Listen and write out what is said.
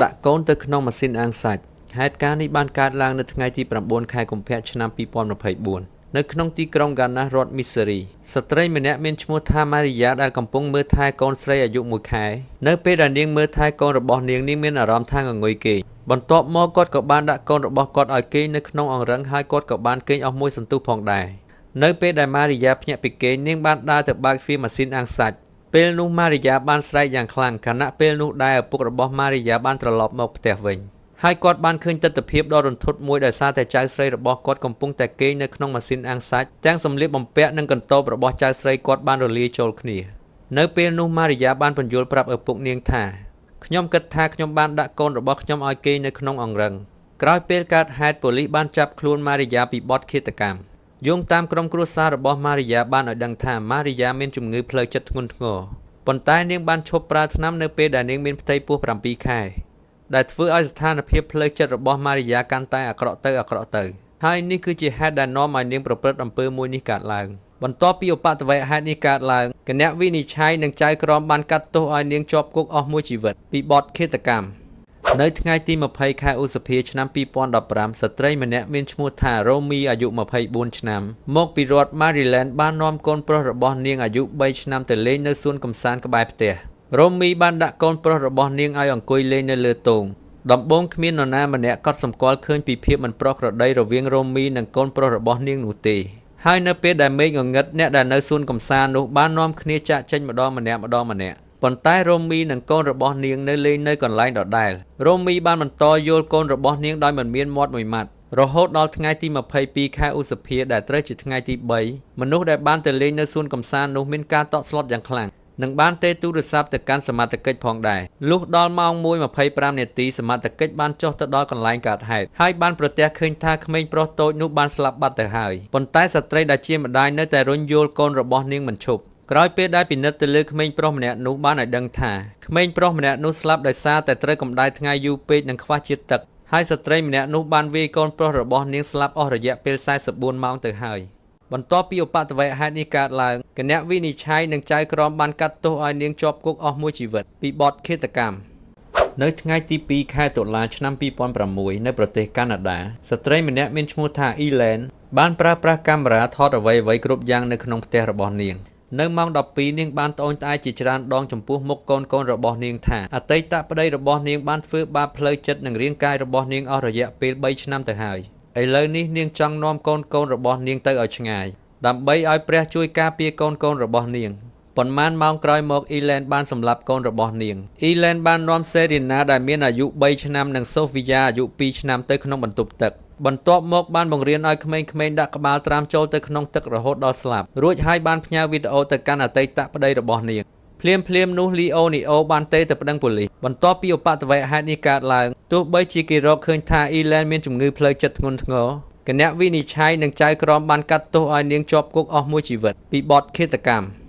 ដាក់កូនទៅក្នុងម៉ាស៊ីនអាំងសាច់ហេតុការណ៍នេះបានកើតឡើងនៅថ្ងៃទី9ខែកុម្ភៈឆ្នាំ2024នៅក្នុងទីក្រុងហ្គាណាស់រដ្ឋមីស៊ូរីស្ត្រីម្នាក់មានឈ្មោះថាម៉ារីយ៉ាដែលកំពុងមើលថែកូនស្រីអាយុ1ខែនៅពេលដែលនាងមើលថែកូនរបស់នាងនាងមានអារម្មណ៍ថាងងុយគេងបន្ទាប់មកគាត់ក៏បានដាក់កូនរបស់គាត់ឲ្យគេងនៅក្នុងអង្រឹងហើយគាត់ក៏បានគេងអស់មួយសន្ទុះផងដែរនៅពេលដែលម៉ារីយ៉ាភ្ញាក់ពីគេងនាងបានដើរទៅបើកទ្វារម៉ាស៊ីនអាំងសាច់ពេលនោះម៉ារីយ៉ាបានស្រែកយ៉ាងខ្លាំងខណៈពេលនោះដែរឪពុករបស់ម៉ារីយ៉ាបានត្រឡប់មកផ្ទះវិញហើយគាត់បានឃើញទិដ្ឋភាពដ៏រន្ធត់មួយដោយសារតែចៅស្រីរបស់គាត់កំពុងតែគេងនៅក្នុងម៉ាស៊ីនអាំងសាច់ទាំងសម្លៀកបំពាក់និងកន្ទបរបស់ចៅស្រីគាត់បានរលាយចូលគ្នានៅពេលនោះម៉ារីយ៉ាបានពន្យល់ប្រាប់ឪពុកនាងថាខ្ញុំគិតថាខ្ញុំបានដាក់កូនរបស់ខ្ញុំឲ្យគេងនៅក្នុងអង្រឹងក្រោយពេលកើតហេតុប៉ូលីសបានចាប់ខ្លួនម៉ារីយ៉ាពីបទឃាតកម្មយោងតាមក្រុមគ្រួសាររបស់ម៉ារីយ៉ាបានឲ្យដឹងថាម៉ារីយ៉ាមានជំងឺផ្លូវចិត្តធ្ងន់ធ្ងរប៉ុន្តែនាងបានឈប់ប្រើថ្នាំនៅពេលដែលនាងមានផ្ទៃពោះ7ខែដែលធ្វើឲ្យស្ថានភាពផ្លូវចិត្តរបស់ម៉ារីយ៉ាកាន់តែអាក្រក់ទៅអាក្រក់ទៅហើយនេះគឺជាហេតុដែលនាំឲ្យនាងប្រព្រឹត្តអំពើមួយនេះកើតឡើងបន្ទាប់ពីឧបទ្ទវហេតុនេះកើតឡើងគណៈវិនិច្ឆ័យនិងចៅក្រមបានកាត់ទោសឲ្យនាងជាប់គុកអស់មួយជីវិតពីបទឃាតកម្មនៅថ្ងៃទី20ខែឧសភាឆ្នាំ2015ស្ត្រីម្នាក់មានឈ្មោះថារ៉ូមីអាយុ24ឆ្នាំមកពីរដ្ឋ Maryland បាននាំកូនប្រុសរបស់នាងអាយុ3ឆ្នាំទៅលេងនៅសួនកម្សាន្តក្បែរផ្ទះរ៉ូមីបានដាក់កូនប្រុសរបស់នាងឲ្យអង្គុយលេងនៅលើទងដំបូងគ្មាននរណាម្នាក់កត់សម្គាល់ឃើញពីភាពមិនប្រក្រតីរវាងរ៉ូមីនិងកូនប្រុសរបស់នាងនោះទេហើយនៅពេលដែលមេឃងងឹតអ្នកដែលនៅសួនកម្សាន្តនោះបាននាំគ្នាចាកចេញម្ដងម្នាក់ម្ដងម្នាក់ប៉ុន្តែរ៉ូមីនិងកូនរបស់នាងនៅលេងនៅកន្លែងដដែលរ៉ូមីបានបន្តយល់កូនរបស់នាងដោយមិនមានមាត់មួយម៉ាត់រហូតដល់ថ្ងៃទី22ខែឧសភាដែលត្រូវជាថ្ងៃទី3មនុស្សដែលបានទៅលេងនៅសួនកម្សាន្តនោះមានការតក់ស្លុតយ៉ាងខ្លាំងនិងបានទេទូរស័ព្ទទៅកាន់សមត្ថកិច្ចផងដែរលុះដល់ម៉ោង1:25នាទីសមត្ថកិច្ចបានចុះទៅដល់កន្លែងកើតហេតុហើយបានប្រទះឃើញថាក្មេងប្រុសតូចនោះបានស្លាប់បាត់ទៅហើយប៉ុន្តែស្ត្រីដែលជាម្ដាយនៅតែរុញយល់កូនរបស់នាងមិនឈប់ក្រោយពេលដែលពិនិត្យទៅលើក្មេងប្រុសម្នាក់នោះបានឲ្យដឹងថាក្មេងប្រុសម្នាក់នោះស្លាប់ដោយសារតែត្រូវកម្ដៅថ្ងៃយូរពេកនិងខ្វះជាតិទឹកហើយស្ត្រីម្នាក់នោះបានវាយកូនប្រុសរបស់នាងស្លាប់អស់រយៈពេល44ម៉ោងទៅហើយបន្ទាប់ពីឧបទ្ទវហេតុនេះកើតឡើងគណៈវិនិច្ឆ័យនិងចៅក្រមបានកាត់ទោសឲ្យនាងជាប់គុកអស់មួយជីវិតពីបទឃាតកម្មនៅថ្ងៃទី2ខែតុលាឆ្នាំ2006នៅប្រទេសកាណាដាស្ត្រីម្នាក់មានឈ្មោះថាអ៊ីឡែនបានប្រើប្រាស់កាមេរ៉ាថតអ្វីៗគ្រប់យ៉ាងនៅក្នុងផ្ទះរបស់នាងនៅម៉ោង12នាងបានត្អូញត្អែជាច្រើនដងចំពោះមុខកូនៗរបស់នាងថាអតីតប្តីរបស់នាងបានធ្វើបាបផ្លូវចិត្តនិងរាងកាយរបស់នាងអស់រយៈពេល3ឆ្នាំទៅហើយឥឡូវនេះនាងចង់នាំកូនៗរបស់នាងទៅឲ្យឆ្ងាយដើម្បីឲ្យព្រះជួយការពារកូនៗរបស់នាងប៉ុន្មានម៉ោងក្រោយមកអ៊ីឡែនបានសម្លាប់កូនរបស់នាងអ៊ីឡែនបាននាំសេរីណាដែលមានអាយុ3ឆ្នាំនិងសូហ្វីយ៉ាអាយុ2ឆ្នាំទៅក្នុងបន្ទប់ទឹកបន្ទាប់មកបានបង្រៀនឲ្យក្មេងៗដាក់ក្បាលត្រាំចូលទៅក្នុងទឹករហូតដល់ស្លាប់រួចហើយបានផ្ញើវីដេអូទៅកាន់អតីតប្តីរបស់នាងភ្លាមភ្លាមនោះលីអូនីអូបានទេទៅប្តឹងប៉ូលីសបន្ទាប់ពីឧបទ្ទវហេតុនេះកើតឡើងទោះបីជាគេរកឃើញថាអ៊ីឡែនមានជំងឺផ្លូវចិត្តធ្ងន់ធ្ងរគណៈវិនិច្ឆ័យនិងចៅក្រមបានកាត់ទោសឲ្យនាងជាប់គុកអស់មួយជីវិតពីបទឃាតកម្ម។